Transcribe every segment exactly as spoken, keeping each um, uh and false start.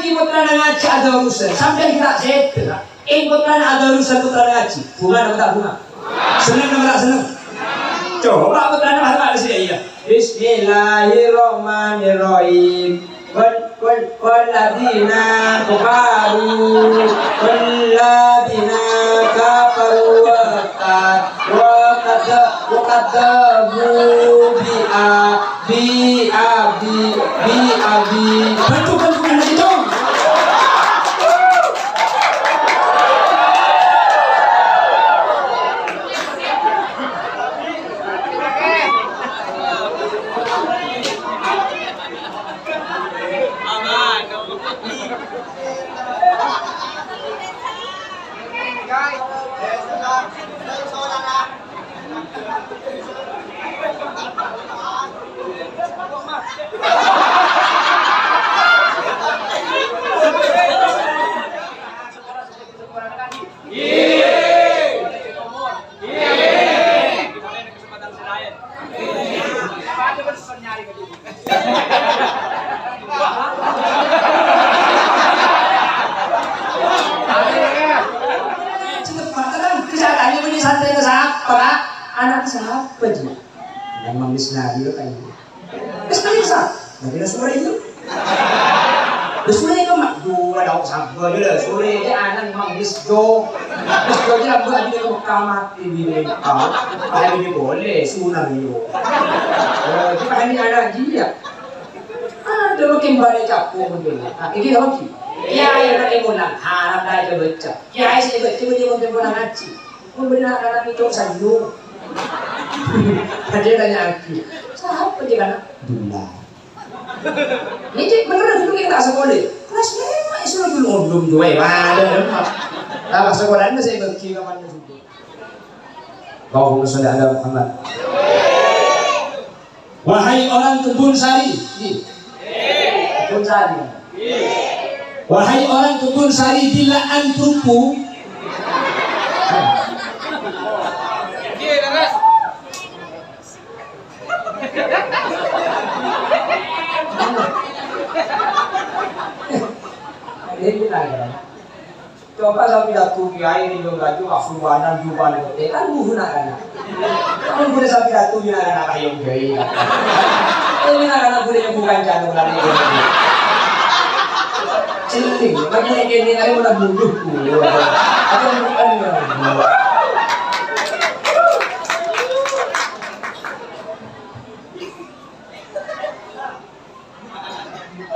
Pottrana ngajhi adarusan, sampèyan ghi' ta' sèdhâ. È pottrana adarusan, pottrana ngajhi. Bhunga napa ta' bhunga? Senneng napa ta' senneng? Coba pottrana bhâkal sè iyâ. Bismillahirrahmanirrahim. Wal, wal, walladzina kafaru, walladzina kafaru wa kad-, wa kadza-, wa kadzabu bi a-, bi a-, bi, bi a-, bi. Bantu, bantu, bantu, bantu. Cepet, Pak, tenang. Kejadiannya punya santai ke siapa, Pak? Anak siapa, Ji? Memang Misnari, kan? Terus tadi sa, lagi ada suara itu. Terus suara itu, Mak, dua dong, sabar aja lah. Suara itu anak Mang Bisdo. Bisdo aja lah, buat dia ke Mekah mati, bini kau. Ada bini boleh, sunat itu. Eh, kita ini anak dia. Ada makin banyak capung mungkin. Nah, ini lagi. Kiai yang pakai mulang, harap aja baca. Kiai saya baca, dia mungkin pulang ngaji. Pun benar anak itu sanyu. Dia tanya aku, "Siapa dia, anak?" Dula. Ini cek bener dulu kita sekolah. Kelas lima S D dulu, belum dua, ya, ada, ada. Nah, pas sekolahnya saya bagi kapan juga. Allahumma sholli ala Muhammad. Wahai orang Kebun Sari. Nih. Kebun Sari. Wahai orang Kebun Sari, dilaan prupu. Ini lah, ya. Coba sapi lagu kiai nindong baju, wah, suwanan, jubah, putih, kan buhuna kana. Kamu boleh sapi lagu, ya, kana kayong gaya. Ini kana boleh yang bukan jatuh lari. Celing, bagi yang kene, ayo, mana buluh, buluh. Apa yang bukan, ya?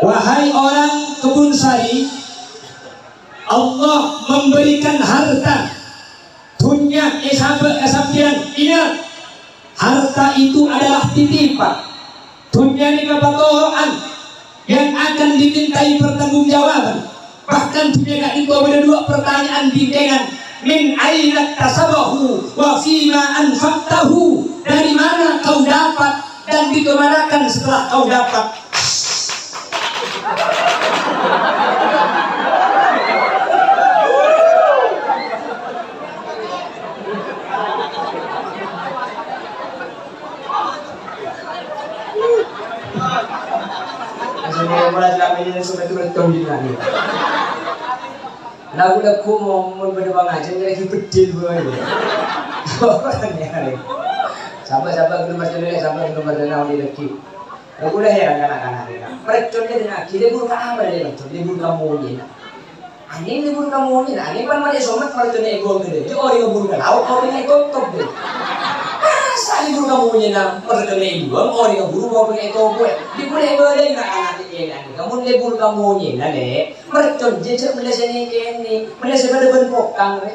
Wahai orang Kebun Sari, Allah memberikan harta dunya esaba ka sampèyan. Ingat, harta itu adalah titipan. Dunya ini kapatoro'an yang akan dimintai pertanggungjawaban. Bahkan dunya ka'dinto bâdâ dua pertanyaan bingkèngan, "Min aina iktasabahu wa fima anfaqtahu?" Dari mana kau dapat dan dikemanakan setelah kau dapat? Langsung mulai mulai jelas ini sampai turun tahun di mana? Lagu-lagu mau mau pada pengajian lagi bedil gue. Sabar, sabar, belum percaya, sabar, belum percaya, udah lagi. Aku udah heran, anak-anak ini. Percaya dengan lagi, dia bukan apa dia, dia bukan monyet. Anèng, lebur ka monyèna, anèng pan marè somat marè kènè' buwâng ghâdhâ, jhâ' orèng ngeburu ka laut, orèng ètotop, dhi. Masa lebur ka monyèna marè kènè' buwâng, orèng ngeburu orèng ètotop, dhi. Kulâ èbâlâi na'-kana' dhâ' kènè', mon lebur ka monyèna, Lè', mercon jhâ' mellè sè nè-kènè', mellè sè bâdâ bân pokang, rè.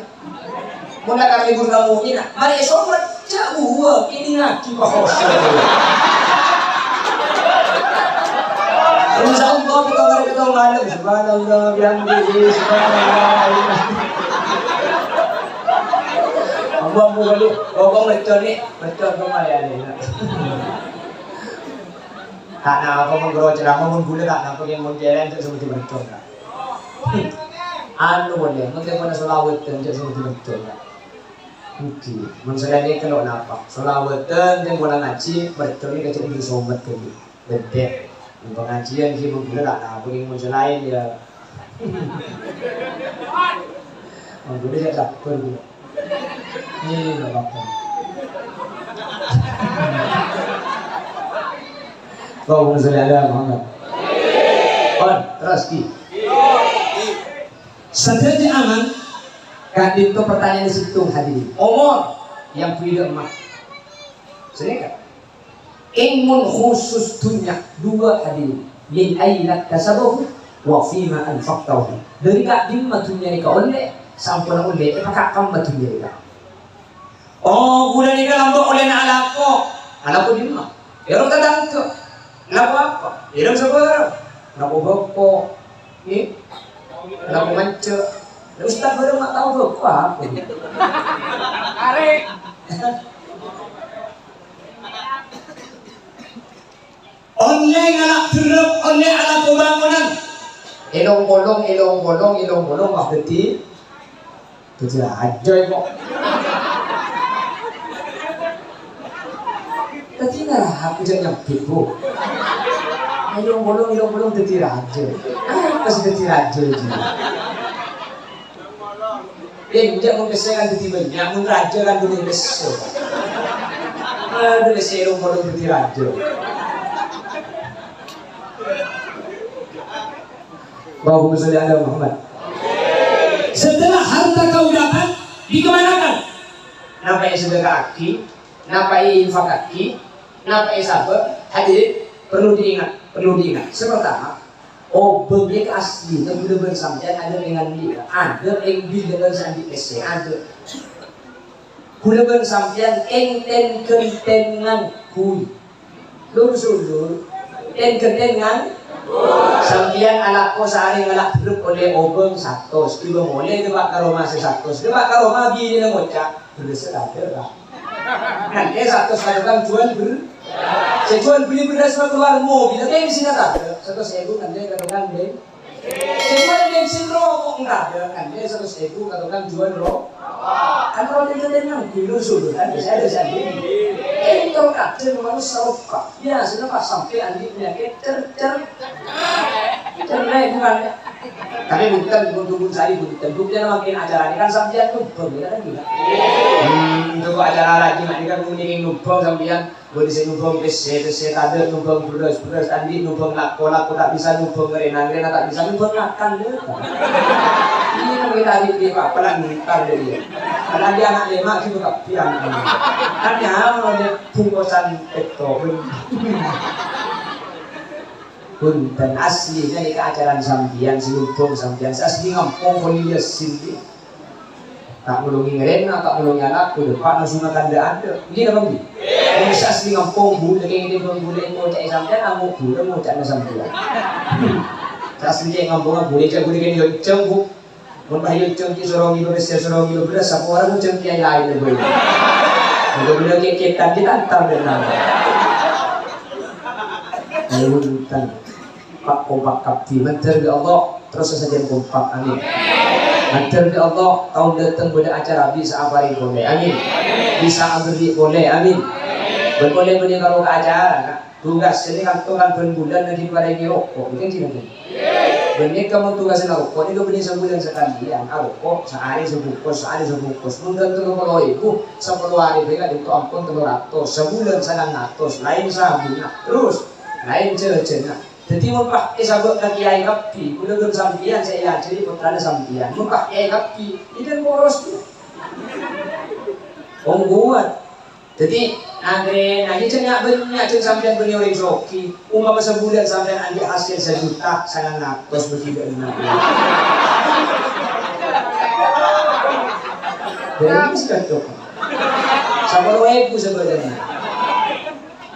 Mon lakar lebur ka monyèna, marè somat. Ca'na buwâ, kènè' ngajhi, Pak Ustaz. Insya Allah, kita mari kita malam. Subhanallah, bihamdihi, subhanallah. Ampon, ampon, kali. Pokok mercon nè, mercon kembali ada. Ta' napa mon ghuru ceramah, mon ghulâ ta' napa, mon kèra, cè' sè mercon, Kak. Anu, mon, mon tèmpona sholawatan, cè' sè mercon, Kak. Èngghi, mon salaèn nèka lo' napa? Sholawatan, tèmpona ngajhi, mercon nèka jhâ' buru somat ghâllu. Bendhek. Mon pangajiân ghi' mon ghulâ ta' napa, mon salaèn ya. Ampon, ya, sabar, Bu. Ini nggak apa-apa. Allahumma sholli ala Muhammad. On, terus, Ki. Sadhâjâ aman, ka'dinto pertanyaan sèttong hadirin. Omor yang bâdâ emma'. Sènèka. Ilmun khusus dunya dua hadirin. Min aina iktasabahu wa fima anfaqtahu. Dâri ka'dimma dunya nèka ollè, samponna ollè, èpaka'dimma dunya nèka. Oh, ghulâ nèka lambâ' ollèna alako. Alako dimma? È rong tatangghâ. Alako apa? È rong sabârâng. Alako bhâko. Ngghi? Alako manca'. Lah, ustad bârâng ma' tao bhâko apa? Tarik. Ollè ngala' dherrep, ollè alako bângonan. Èlong-polong, èlong-polong, èlong-polong, wah, dhâddhi, dhâddhi rajâ, kok. Dhâddhi ngala' aku jhâ' nyambit, Bu. Èlong-polong, èlong-polong dhâddhi rajâ. Apa sè dhâddhi rajâ, jiyâ? Enjâ' mon pèssè kan dhâddhi bânnya', mon rajâ kan bânnè pèssè. Adhu, pèssè rong-polong dhâddhi rajâ. Allahumma sholli ala Muhammad. Setelah harta kau dapat, dikemanakan? Napa èsedeka'aghi? Napa èinfakaghi? Napa èsabâ'? Hadirin, perlu diingat, perlu diingat. Sè partama, Obâng è kaaslina ghulâ bân sampèyan adâ' è ngandhi'â, adâ' è bilâ'ân sè andi' pèssè, adâ'. Ghulâ bân sampèyan ten-ghântèngan, ghu-, lur-sulur, ten-ghântèngan. Sampèyan alako saarè ngala' dherrep ollè obâng satos, ghibâ molè dâpa' ka roma sè satos, dâpa' ka roma binèna ngoca', "Bherrâs tadâ', Pa'." Kan, eh, satos ka tokang juwâl bher-, sè juwâl bellè bherrâs makalowar mobil, kan, sè tadâ', satos èbu kan, eh, ka tokang ben-, sè juwâl bensin roko' tadâ', kan, eh, satos èbu ka tokang juwâl ro-, kan, kalau itu kan, kan, dulu sudah, kan, bisa ada sendiri. Eh, kalau kadang manossa loppa, biasanya pas sampè' andi' penyakit cer-, cer-, Cerrè, bukan, ya? Tapi bhunten, bhunten, bhunten, saya bhunten. Bhuktèna mangkèn acara ini kan sampèyan nyumbang, ya kan, gila? Hmm, itu acara lagi, nah, ini kan mending nyumbang sampèyan. Boleh saya nyumbang pèssè, pèssè tadâ', nyumbang bherrâs, bherrâs andi', nyumbang lako, lako ta' bisa, nyumbang rèna, rèna ta' bisa, nyumbang ngakan, ya. Ini kan kita di, di apa, pelan, pelan, ya. Pelan dia anak lèma' gitu, tapi anak ini. Kan ya, mau dia bungkusan pètto'. Bhunten, asli nèka acaran sampèyan, sè nyumbang sampèyan, sè asli ngampong Kholil Yasin, ghi. Ta' nolongè ngarèna, ta' nolongè alako, dâpa' nafsuna kandhâ adâ'. Ghi napa, ghi? Wong sè asli ngampong, Bu, lagi ngene, Bu, Bu, lagi ngoca'è sampèyan, amo, Bu, ngoca'na sampèyan. Sè asli cè' ngampong, Bu, cè' Bu, lagi nyonjong, Bu. Mon pas èonjhâng ki' soro ngilo pèssè, soro ngilo bherrâs, sapa orèng onjhâng kèyaè laèn, bhâi. Mudah-mudahan kèk-kètan kita entar dengan. Ayo, entar. Pak kompak kabdi, mandhâr bi' Allah, terros sadhâjâ kompak, amin. Mandhâr bi' Allah, taon dâteng bâdâ acara bisa aparèng polè, amin. Bisa aberri' polè, amin. Bân polè bânnè karo ka acara, Ka'. Tugas ini kan, kan bân bulân lagi parèngè roko', bukan sih, kan? Bân nèka mon tugas roko', nèka bânnè sabulân sakalèyan, aroko', saarè sabungkus, saarè sabungkus. Mon kan tello polo èbu, sapolo arè bhâi ka'dinto ampon tello ratos. Sabulân sangang atos, laèn sabunna. Terros, laèn jhâjhâna. Dhâddhi mon pas èsabâ' ka kèyaè kabbhi, kaulâ bân sampèyan sè èajhâri pottrana sampèyan. Mon pas kèyaè kabbhi, ini kan boros tuh. Wong kuat. Dhâddhi, anggèrè, nah, iyâ jhâ' nya'-bânnya' jhâ' sampèyan bânnè orèng soghi. Umpama sabulân sampèyan andi' hasil sajuta, sangang atos bâgi dâ' enna'. Bârâmpa sè cocok? Sapolo èbu sabulânna.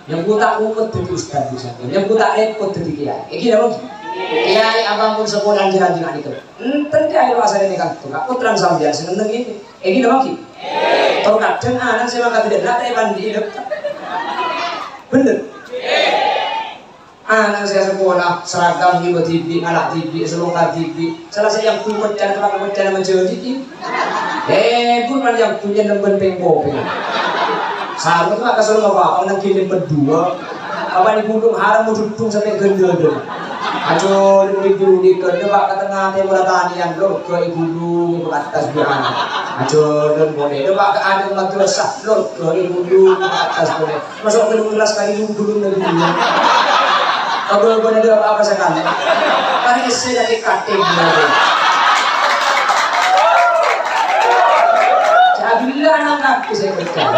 Nyambu ta' rumet dhâddhi ustad, misalnya. Nyambu ta' rèpot dhâddhi kèyaè. Èngghi napa? Kèyaè apa mon sakola jhâ'-jhâ' nèka. Enten kèyaè lo asarèna kanto, Ka'. Pottrana sampèyan sè nennengngè. Èngghi napa, Ki? Tor kadhâng ana' sè mangkat dâ' enna' ta' èpandi'i, lho. Bhender? Ana' sè asakola, seragam ghibâ dhibi', ngala' dhibi', salongkar dhibi'. Sala sè yang pun pecah, tempat pecah nama jadi, Ki. Eh, pun kan yang punya nemben pengko, pengko. Sarung tuh maka sarung apa? Apa nang kilim berdua? Apa di gunung haram mau dudung sampai gendel-gendel? Ajunan è ghuru nèka, dâpa' ka tengnga tèmor Taniyan, lorga è ghulung, è attas bi'an. Ajunan polè, dâpa' ka adâ'na madrasah, lorga è ghulung, è attas polè. Maso' ka ghulung kelas kali ghulung lagi dulu. Kabâbâna dâpa' apa sakalè. Kali essè lagi kating. Jâ' bilâ nang kakè sè pecah.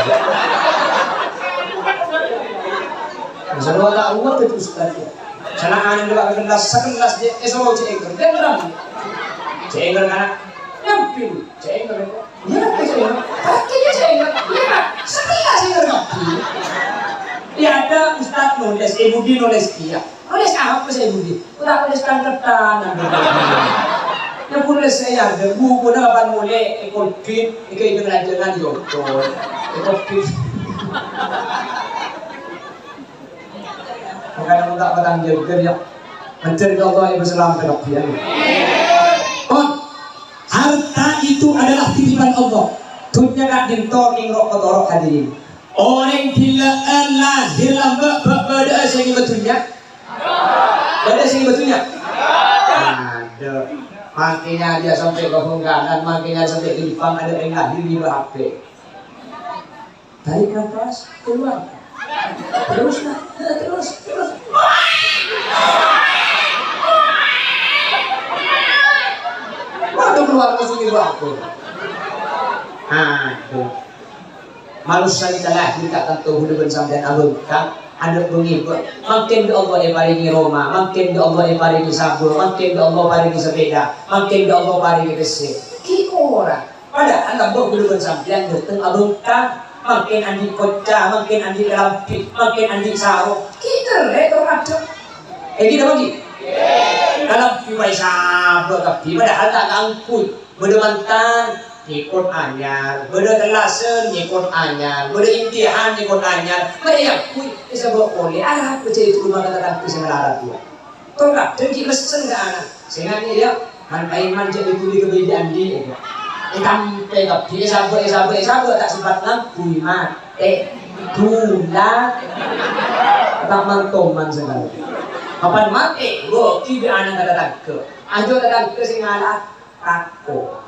Masalah tak uwat itu ustaz ya. Sana ana' dua kelas, sekelas dia, eh, soro cek enger. Dia ngerti. Cek enger kana', nyampe lu. Cek enger. Iya, cek enger. Pakai dia cek enger. Iya, sekelas enger kabbi. Ya ada ustaz nulis, eh, Budi nulis dia. Nulis apa sih Budi? Udah nulis tangketan. Ya nulis saya ada buku na kapan mulai, eh, covid, eh, kayak dengan ajaran jodoh. Eh, covid. Makana mon ta' patang jâgâ, ya. Mandhâr ka Allah, ya, Islam, ka Rabbi, ya. Pon, harta itu adalah titipan Allah. Dhunnya ka'dinto kèng ro'-kotoro', hadirin. Orèng ghellâ'ân lahèr lambâ' bâ-, bâdâ'â sè ngèbâ dhunnya? Bâdâ'â sè ngèbâ dhunnya? Adâ'. Mangkènya dia sampai ke Bengkalan, mangkènya sampai ke Jepang, adâ' orèng lahèr ngèbâ H P. Tarik nafas, keluar. Terus, nah, terus, terus. Waduh, keluar musuh ibu aku. Aduh. Manossa nèka lahèr ta' tanto ghulâ bân sampèyan abhângkang, adâ' bhângibâ. Mangkèn dâ' Allah èparèngè roma, mangkèn dâ' Allah èparèngè sabâ, mangkèn dâ' Allah parèngè sapèda, mangkèn dâ' Allah parèngè pèssè. Ghi' ora. Padahal lambâ' ghulâ bân sampèyan dâteng abhângkang, mangkèn andi' koca, mangkèn andi' kalambhi, mangkèn andi' sarong, ghi' kerrè' terro adâ'. Èngghi napa ghi? Kalambhi paèsabâ kabbhi, padahal ta' kaangghuy. Bâdâ mantan, nyèkot anyar. Bâdâ tellasan, nyèkot anyar. Bâdâ imtihan, nyèkot anyar. Bâdâ èangghuy, èsabâ' polè. Arapa jâ' ètolok ka tatangghâ sè malarat rowa? Tong kadhâng ghi' messen ka ana'. Sènga' nè, yâ, man-, man-, jâ' èghuli ka bâi dhi'-andi', yâ. Ètampè kabbhi, èsabâ', èsabâ', èsabâ', ta' sempat ngangghuy, matè. Dhulâ. Ta' man-, toman sakalè. Kapan matè, ghuwâ ghi' bi' ana' ka tatangghâ. Anjhâ tatangghâ sè ngala', tako'.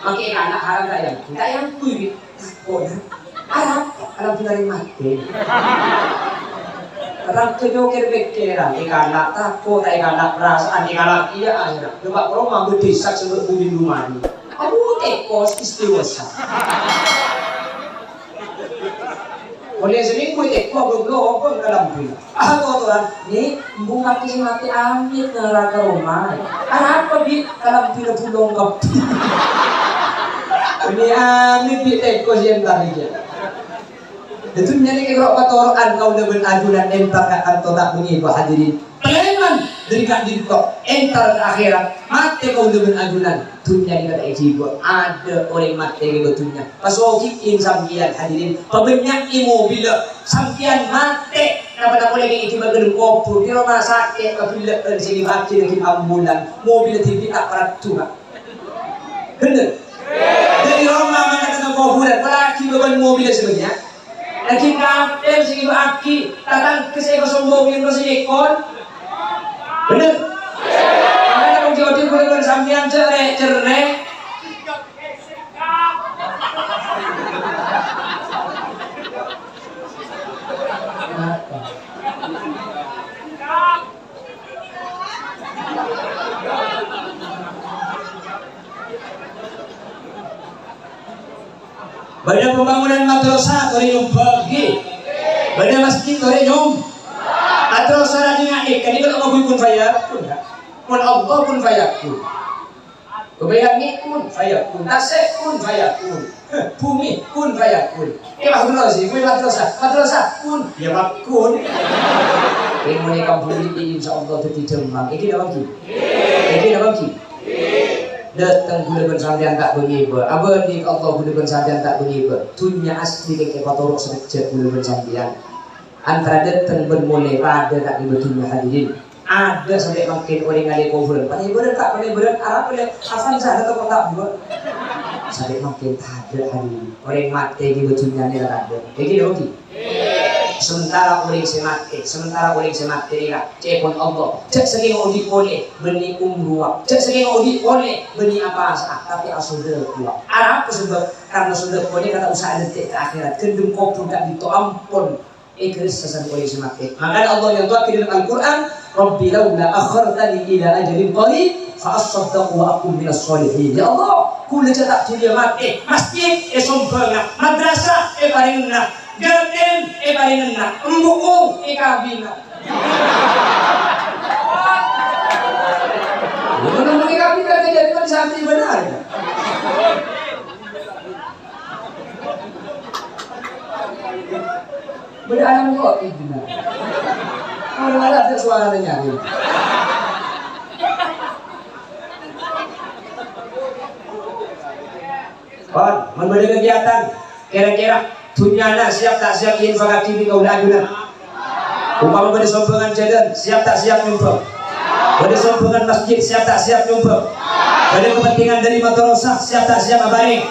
Makè kana' haram ta' èangghuy? Ta' èangghuy, bi'. Tako', yâ. Arapa? Arapa bhâi matè. Rang kènyo kèr-pèkkèran, èkala', tako', ta' èkala', perasaan èkala' kèya, akhirnya. Coba karo mambu desa sebut budi lumani. Abu tekos istiwasa. Olle seminggu tekos belum belum kalambhi. Ah, kotoran. Ni, embu' kakè sè matè amit ngaraka roma. Arapa, bi'? Kalambhina bulong kabbhi. Ini amit, bi', teko sè entar iki. Dâddhi nèka ro' katoro'an kaulâ bân ajunan entar ka kanto ta' bângibâ, hadirin. Palèman dâri ka'dinto, entar ka akhèrat, matè kaulâ bân ajunan. Dhunnya nèka ta' èghibâ. Adâ' orèng matè èghibâ dhunnya. Pasogi'in sampèyan, hadirin. Pabânnya'è mobilla. Sampèyan matè, napa-napa lagi èghibâ ka dâlem kobhur, di rumah sakit, kabillâ'ân sè èbâghi lagi ambulan, mobil dibi' ta' paraddu, Pak. Bhender? Dâri roma mangkat ka kobhurân, apalagi bâbân mobil sebenarnya. Lagi kapèl sè èbâghi, tatangghâ sè èkasombhongè terros sè nyèkon. Bhender? Makanya wong Jawa Timur bân sampèyan cerrè-cerrè. Bâdâ pembangunan madrasah torè nyombhângè. Bâdâ masjid torè nyom-, madrasah rajina èkkan nèka kaangghuy kun fayakun, ya. Kun Allah kun fayakun. Kebayangè kun fayakun, tasè' kun fayakun, bhumè kun fayakun. Èwah kula sè, kun madrasah, madrasah kun, ya makun. Èmonè ka bhumè, insyaallah dâddhi dhâmmang. Èngghi napa èngghi? Èngghi napa èngghi? Dâteng ghulâ bân sampèyan ta' bângibâ. Abâli ka Allah ghulâ bân sampèyan ta' bângibâ. Dhunnya asli kèng èpatoro' sakejjhâ' ghulâ bân sampèyan. Antara dâteng bân molè padâ ta' ngibâ dhunnya, hadirin. Adâ' sampè' mangkèn orèng ngalè kobhurân. Panèbhârân, Pak, panèbhârân. Arapa lè? Avanza, dâteng kota buwâ. Sampè' mangkèn tadâ', hadirin. Orèng matè ngibâ dhunnyana la tadâ'. Èngghi napa èngghi? Sementara orèng sè matè, sementara orèng sè matè rèya ca'èpon Allah, jhâ' sakèng odi' polè bânnè umrowa, jhâ' sakèng odi' polè bânnè apasa'a, tapè asodâkowa. Arapa sabâb? Karna sodâkowa nèka ta' osa adhâddhi ka akhèrat, ghândhâng kobhur ka'dinto ampon èghâressa sareng orèng sè matè. Mangkana Allah nyonto'aghi dâlem Al-Qur'an, "Rabbi laula akhartani ila ajalin qarib, fa assaddaqa wa akun minas shalihin." Ya Allah, kaulâ jhâ' ta' dhuli matè, masjid èsombhângnga, madrasah èparèngana, yatim èparèngana, embu'na èkabina. Embu'na èkabina, jadi kan santri benar, ya. Bâdâ anak kok, Ibnu. Ora-ora ada suaranya nyaring. Pon, mon bâdâ kegiatan, kira-kira dhunnyana siap ta' siap èinfakaghi bi' kaulâ ajunan? Umpama bâdâ sombhângan jhâlân, siap ta' siap nyombhâng? Bâdâ sombhângan masjid, siap ta' siap nyombhâng? Bâdâ kepentingan dâri madrasah, siap ta' siap aparèng?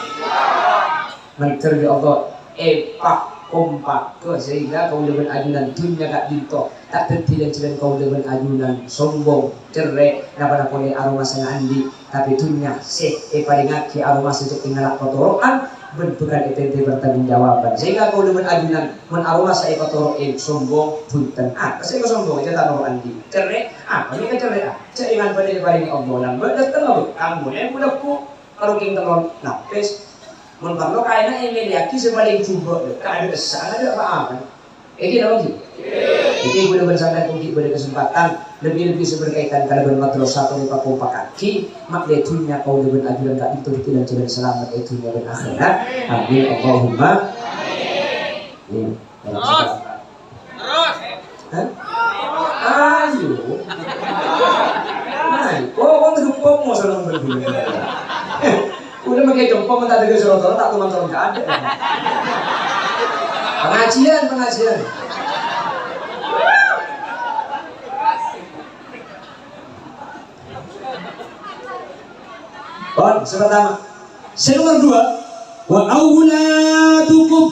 Mandhâr, ya Allah, èpa-, kompaghâ sehingga kaulâ bân ajunan dhunnya ka'dinto ta' dhâddhi lan-jhâlân kaulâ bân ajunan sombong, cerrè', napa-napa polè aromasana andi', tapè dhunnya sè èparèngaghi aromasa jhâ' ngala' patoro'an bân bhâkal ètèntè pertanggungjawaban. Sehingga kaulâ bân ajunan mon aromasa èpatoro'è sombong, bhunten. Apa sè èkasombongè, jhâ' ta' noro' andi'. Cerrè', apa sè èkacerrè'a? Jhâ' èngan bâdâ èparèngè Allah, nambâ dâteng apa? Kamu nèng bulâ ku. Karo kèng tello lapis. Mon parlo kaèna èmèlèyaghi sè palèng jhubâ', ta' adâ' essa, ta' adâ' pa-apa. Èngghi napa èngghi? Èngghi, kaulâ bân sampèyan èngghi bâdâ kasempadhân lebbi-lebbi sè berkaitan kalabân madrasah polè pakompakaghi, ma' lè dhunnya kaulâ bân ajunan ka'dinto dhâddhi lan-jhâlân salamet è dhunnya bân akhèrat. Amin, Allahumma amin. Terus. Terus. Hah? Ayo. Ayo. Oh, wong jempong mau seneng berdua. Udah pakai jempong, minta tiga serotol, tak teman-teman nggak ada. Pengajian, pengajian. Pon, sè pertama. Sè nomer dua, "Wa auladukum."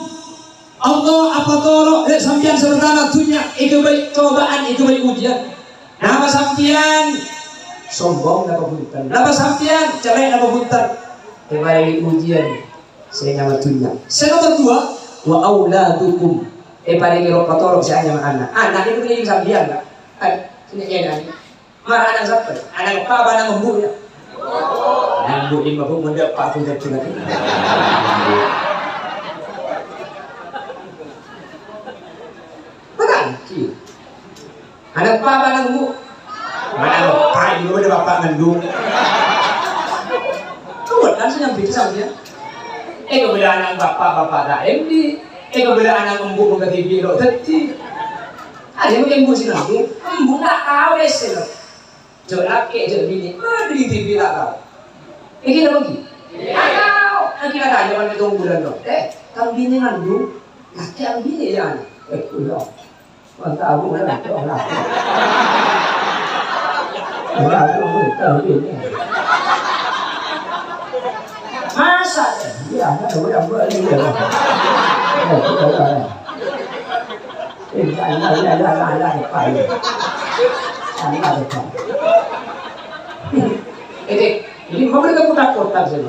Allah apatoro' dâ' sampèyan sè pertama dhunnya èghâbây cobâ'ân, èghâbây ujian. Napa sampèyan? Sombong napa bhunten? Napa sampèyan? Cerrè' napa bhunten? Èparèngè ujian sè anyama dhunnya. Sè nomer dua, "Wa auladukum." Èparèngè ro-, patoro' sè anyama ana'. Ana' nèko kèngèng sampèyan, Pak. Ayo, sini ya, Nani. Mara ana' sapa? Ana' eppa' apa ana' embu', ya? Ana' embu' dimma, Bu, mon dâ' eppa' aku jadi lagi. Benar, iya. Ana' eppa' apa ana' embu'? Ana' eppa', iya, udah bapak ngandung. Tuh, kan sih yang beda sama dia. Eh, kemudian anak bapak, bapak tak M D. Eh, kemudian anak embu', bukan T V lo, tadi. Ada yang embu' sih nanti. Embu' tak tahu deh sih, lo. Jhâ' lakè', jhâ' binè', bâdâ è T V ta' tao. Èngghi napa èngghi? Ta' tao. Èngghi katanya bân ètong bulân, no. Eh, tang binè ngandung, lakè' tang binè, ya. Eh, kulâ. Wah, tao, bulân, tao, lakè'. Bulân, tao, binè. Masa, ya, ada bulân, bulân, ya. Eh, bulân, bulân. Eh, ya, ya, ya, ya, ya, ya, ya, ya. Ini, ini mau kita putar-putar saja.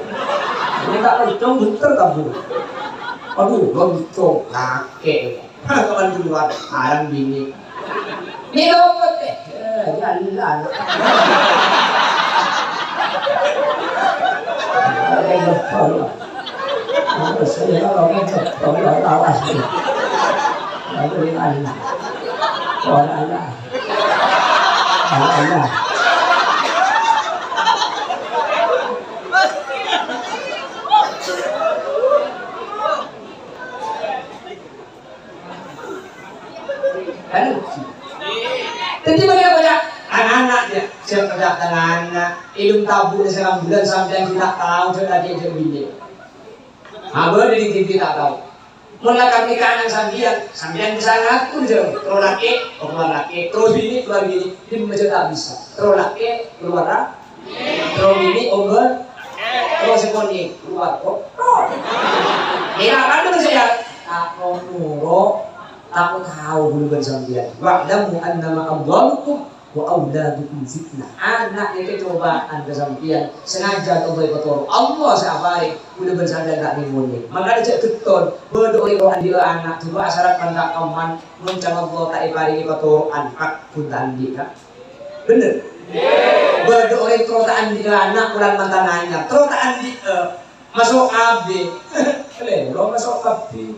Ini tak kencang, bentar kabur. Aduh, kencang, kakek. Kawan duluan, sekarang bini. Ini lompat, eh. Eh, jalan. Ada yang lompat. Terus saya kalau ngecek, kalau lawas nih. Lalu di mana? Orang ada. Orang ada. Kan lucu. Jadi bagaimana? Anak-anak ya, siapa tang anak? Ilmu tabu sareng bulân sampèyan ghi' ta' tao, jhâ' lakè' jhâ' binè'. Apa dâri T V ta' tao? Mon lakar nèka ana' sampèyan, sampèyan bisa ngatur jhâ', terro lakè', keluar lakè', terro binè', keluar binè', dimma jhâ' ta' bisa. Terro lakè', keluar la-, terro binè', ombâ, terro sè konè', keluar kok. Ora kan terus ya, ta' noro', Tako' tao kaulâ bân sampèyan. "Wa'lamu annama amwalukum wa auladukum fitnah." Ana' nèka cobhâ'ân ka sampèyan. Sengaja atau boy patoro'. Allah sè aparèng. Kaulâ bân sampèyan ta' nèng-onèng. Mangkana jhâ' ghetton. Bâdâ orèng rowa andi'â ana', coba asarat man ta' toman. Mon can Allah ta' èparèngè patoro'an, kaghun ta' andi', Ka'. Bener? Bâdâ orèng terro ta' andi'â ana', polana mantan anyar. Terro ta' andi'â, maso' A B. Kalèro maso' A B.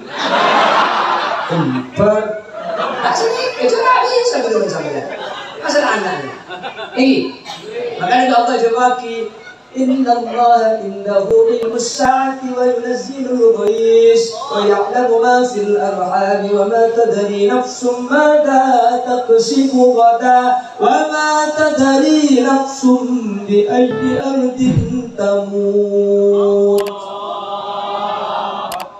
Kembar. Nah, sini, itu nggak bisa, bener, sampèyan. Masalah ana'. Ini. Makanya Allah jawab lagi, "Innallaha indahu ilmus sa'ati wa yunazzilul ghaits wa ya'lamu ma fil arhami wa ma tadri nafsun madza taksibu ghada wa ma tadri nafsun bi ayyi ardin tamut."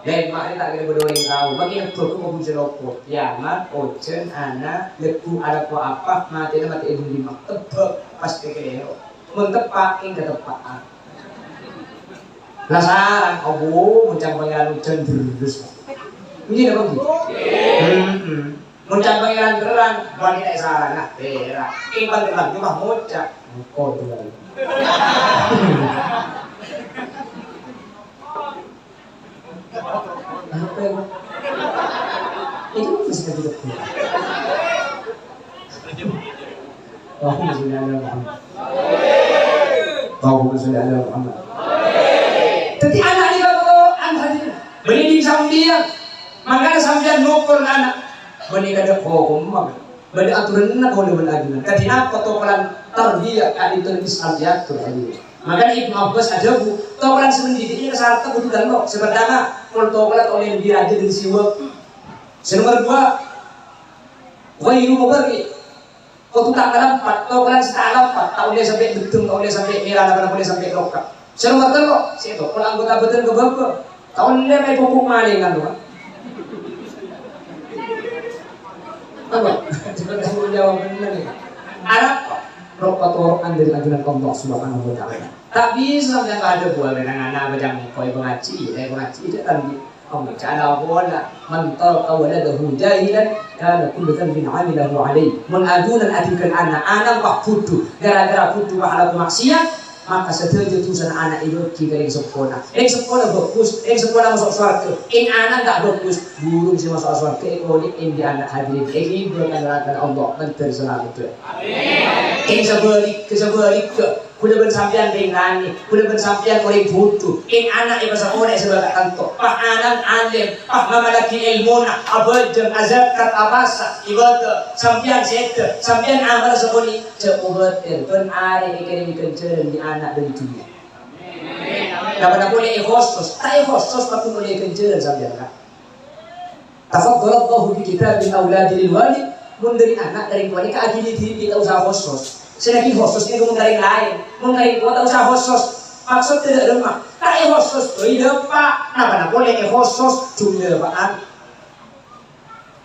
Lèma' rèya ta' kèra bâdâ orèng tao. Mangkèn bhâko mabhunjhâ lopot. Kiamat, ojhân, ana', lagghu', alako apa, matèna matè è budi ma'. Tebbhâ', pastè kalèro. Mon teppa', èngghâ teppa'an. Penasaran, abbhu, mon can Pangèran ojhân, deres. Ngghi napa ngghi? Heeh. Mon can Pangèran terrang, bânnè ta' èsarana, pèra'. Èng Pangèran coma ngoca', "Engko' duwâ'." Apa ya, Pak? Itu kan masih lagi debu. Allahumma sholli ala Muhammad. Allahumma sholli ala Muhammad. Dhâddhi ana' nèka Al-Qur'an, hadirin. Bânnè dhing sampèyan. Mangkana sampèyan nokol ana'. Bânnè kadâ' hokom, Pak. Bâdâ aturanna kaulâ bân ajunan. Kadhi napa tokolan tarbiyah ka'dinto Islam èator, ajunan. Makana Ibnu Abbas adhâbu, tokolan sè mendidik nèka saratna kodhu tello'. Sè partama, pol tokolan ollè lebbi rajin dâri siwak. Sè nomer dua, ghairu mubarri'. Kodhu ta' ngalampat, tokolan sè ta' alampat, ta' ollè sampè' dheddhem, ta' ollè sampè' mèra, ta' ollè sampè' loka. Sè nomer tello', sè tokol anggota bhâdhân ka bâbâ. Ta' ollè maèn pupuk malèngan, Pak. Apa? Jawab bener ya. Arapa? Ro' patoro'an dâri ajunan Allah Subhanahu wa Ta'ala. Ta' bisa sampèyan adhâbu bân ana'-ana' bâjâng koy pangaji, eh, pangaji, jhâ' kan di-, oh, jhâ' adhâbu, "Man taraka waladahu jahilan, kana kullu dzanbin 'amilahu 'alaihi." Mon ajunan adhingghâl ana', ana' pas bhudhu, gara-gara bhudhu pas alako maksiat, maka sadhâjâ dhusana ana' èbâghi ka rèng seppona. Rèng seppona bhâghus, rèng seppona maso' sowarghâ. Èn ana' ta' bhâghus, burung sè maso' sowarghâ èkoli' èn dhi' ana', hadirin, èghibâ ka narakana Allah, mandhâr salameddhâ. Amin. Èn sabhâligghâ, sabhâligghâ, kaulâ bân sampèyan rèng langngè, kaulâ bân sampèyan orèng bhudhu. Èn ana' èpasakola è sabâ' ka'dinto. Pas ana' alim, pas ngamallaghi èlmona, abhâjâng, azakat, apasa, ibadah, sampèyan sèdhâ, sampèyan amal sakonè'. Jhâ' kobâtèr, bân arè èkèrèmè ghânjhârân dhi' ana' dâri dhunnya. Napa-napa polè èhosos, ta' èhosos, padâ polè ghânjhârân sampèyan, Ka'. Tafaddalallahu bi kitabil auladi lil walid, mon dâri ana' ka rèng towa nèka aghili dhibi', ta' osa hosos. Sè laghi hosos nèka mon ka rèng laèn, mon ka rèng towa ta' osa hosos. Maksod dâ' remma, ta' èhosos, bhâi dâpa', napa-napa polè èhosos, jhung dâpa'an.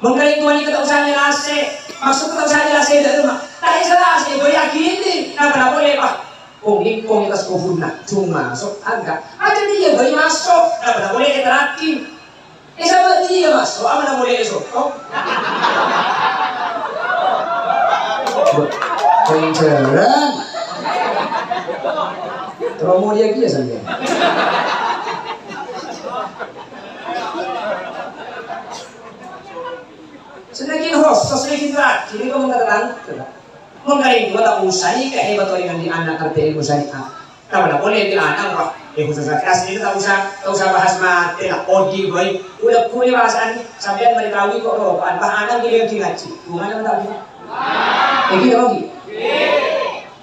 Mon ka rèng towa nèka ta' osa ngelasè, maksod ta' osa ngelasè dâ' remma. Ta' osa ngelasè, bhâi aghili, napa-napa polè, Pak. Kong-èngkong è attas kobhurrâ, jhung maso', enggak. Aja dhiyâ bhâi maso', napa-napa polè èterraghi. È sabâ' dhiyâ maso', apa napa polè èsokong. Pènjhârân. Terro molèya kèya sampèyan. Sè laghi hosos, sè laghi terraghi, nèka mon kata-kata. Mon ka rèng towa ta' osa nèka èpatorè ngangghuy ana' ngartè èlmo syariat. Napa polè dhi' ana', wah, èhosos asli ta' osa, ta' osa bahas matè la, odi' bhâi. Kaulâ, kaulâ bahasana, sampèyan marè kawin kok ropa'an, wah, ana' ghi' lagi ngajhi. Bhungana ta' bhunga? Èngghi ta' èngghi?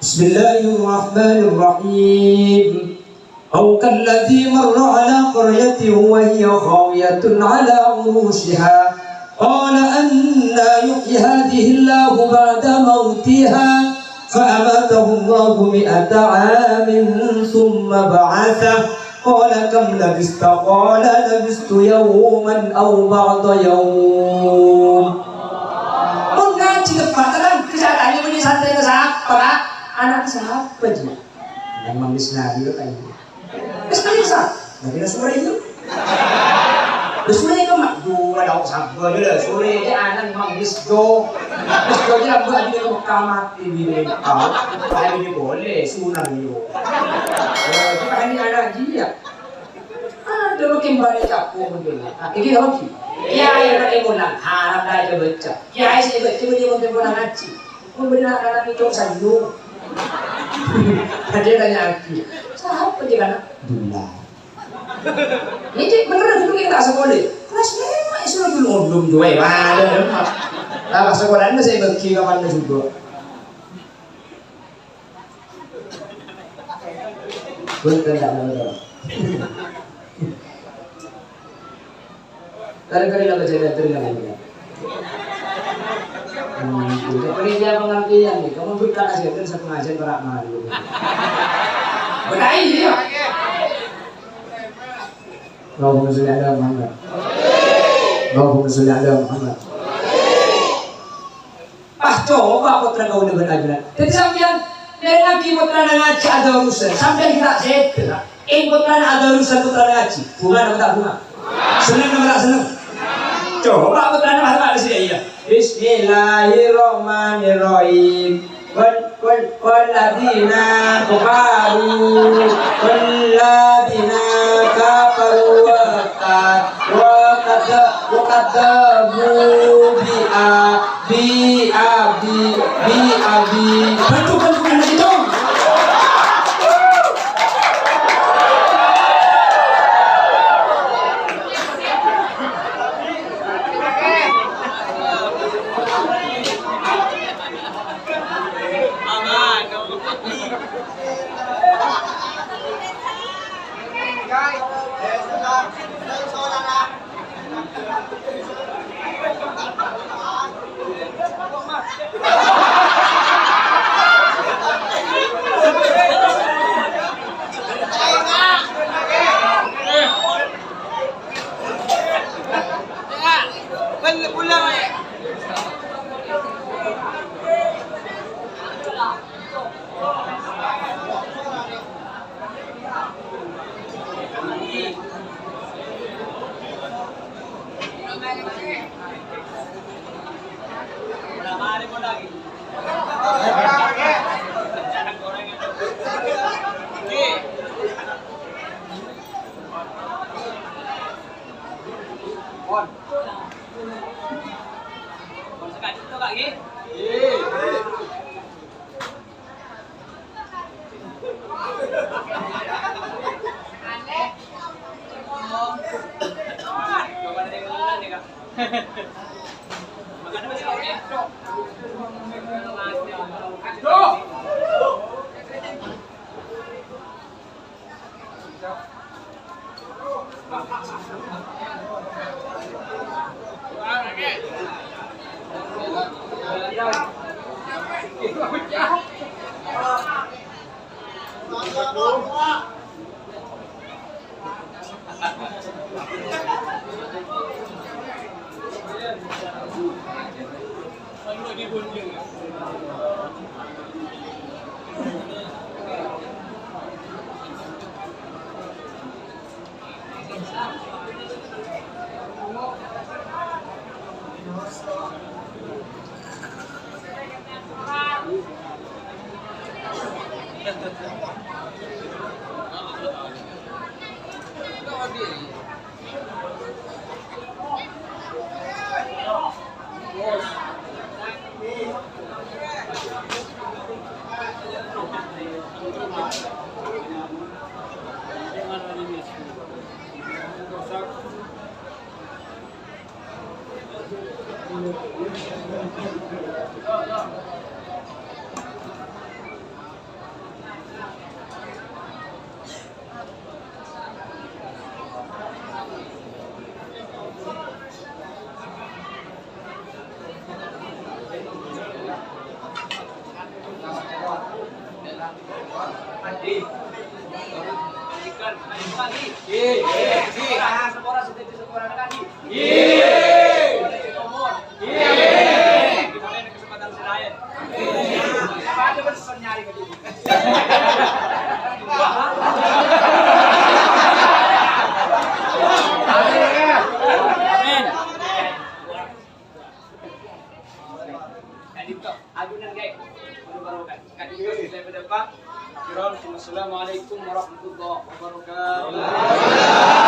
Bismillahirrahmanirrahim. أو كالذي مر على قرية وهي خاوية على عروشها قال أنى يحيي هذه الله بعد موتها فأماته الله مئة عام ثم بعثه قال كم لبثت قال لبثت يوما أو بعض يوم. Mon ngajhi teppa'na, terang, bisa tanya, "Bânnè santrèna sapa, Ka'?" "Ana'na sapa, Ji?" Nang Imam Misnawi kok ayo. Wis kali sa. Lagi na sore itu. Wis mulai ke mak dua Tao sambel lho, sore aja anan mang wis do. Wis do aja mbak di Mekah mati di Mekah. Ayo di boleh sunang yo. Eh, kita ini anak dia. Ada mungkin banyak capung mungkin. Nah, ini lagi. Ya, ya, ini mulang. Harap aja baca. Ya, saya baca ini mungkin mulang ngaji. Pun benar anak itu sanjung. Ada tanya lagi. Siapa dia anak? Dula. Nèka bener dulu kita sekolah. Kelas lima sudah dulu ondom dua. Waduh. Lah, pas sekolah ini saya bagi kapan juga. Betul enggak, betul. Kali-kali napa jadi atur nggak ini? Hmm, itu panitia pengertian nih. Kamu buka aja terus aku ngajar para malu. Betai ya. Allahumma sholli ala Muhammad. Allahumma sholli ala Muhammad. Pas coba pottra kaulâ bân ajunan. Dhâddhi sampèyan lèngnaghi pottrana ngajhi adarusan. Sampèyan ghi' ta' sèdhâ, Kak. Eng pottrana adarusan pottrana ngajhi. Bhunga napa ta' bhunga? Senneng napa ta' senneng? Coba pottrana pas ta' sèdhâ, iyâ. Bismillahirrahmanirrahim. Wal-, wal-, walladzina kafaru, walladzina kafaru wa kad-, wa kad-, wa kadzabu bi a-, bi a-, bi, bi a-, bi. Bantu, bantu, bantu, bantu. Adunan, guys. Anu barokah. Kadi itu, saya berdepan. Akhirul, assalamualaikum warahmatullahi wabarakatuh.